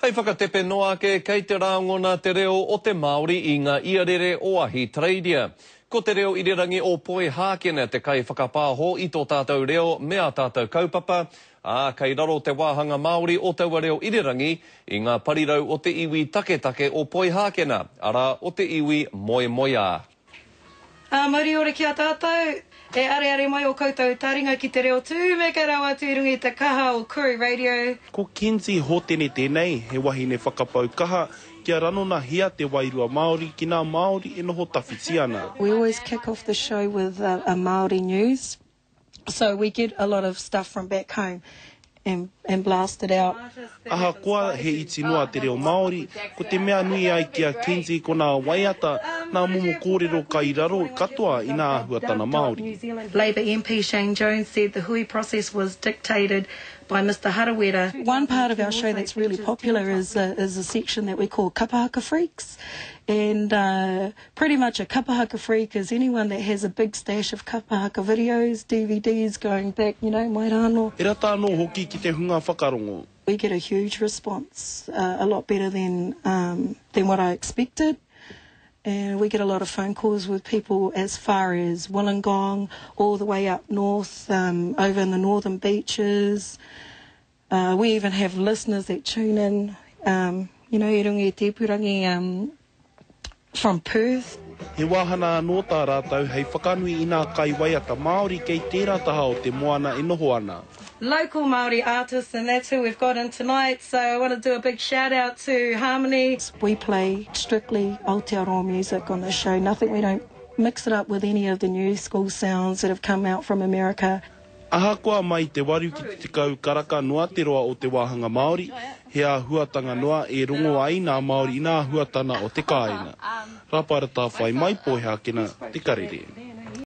Hei whakatepe noa ake, kei te rāngona te reo o te Māori i ngā iarere o Ahitereiria. Ko te reo irirangi o Poihākena te kaiwhakapāho i tō tātou reo me ā tātou kaupapa, ā, kei raro te wāhanga Māori o taua reo irirangi i ngā parirau o te iwi taketake o Poihākena, arā, o te iwi moemoeā. Ā, mauri ora ki a tātou, e areare mai ō koutou taringa ki te reo tūmeke rawa atu i runga i te kaha o Koori Radio. Ko Kenzie Hotene tēnei, he wahine whakapau kaha kia ranonahia te wairua Māori ki nā Māori e noho tawhiti ana. We always kick off the show with a Māori news. So we get a lot of stuff from back home and and blast it out. Ahakoa he iti noa te reo Māori, ko te mea nui ai ki a Kenzie ko nā waiata, nā momo kōrero kai raro katoa i nā āhuatana Māori. Labour MP Shane Jones said the hui process was dictated by Mr Harawira. One part of our show that's really popular is a, is a section that we call Kapahaka Freaks and uh, Pretty much a kapa haka freak is anyone that has a big stash of kapa haka videos, DVDs going back, you know, mai rānō. He rata anō hoki ki te hunga whakarongo. We get a huge response, a lot better than than what I expected and we get a lot of phone calls with people as far as Wollongong, all the way up north, over in the northern beaches. We even have listeners that tune in, you know, i runga i te ipurangi from Perth. He wāhana anō tā rātou hei whakanui i nā kaiwaiata Māori kei tērā taha o te moana e noho ana. Local Māori artists and that's who we've got in tonight, so I want to do a big shout out to Harmony. We play strictly Aotearoa music on the show, nothing, we don't mix it up with any of the new school sounds that have come out from America. Ahakoa mai te waru ki te tekau karaka noa te roa o te wāhanga Māori, he āhuatanga noa e rongo ai nā Māori i nā āhuatana o te kāinga. Rāpaera Tāwhai mai, Poihākena, Te Karere.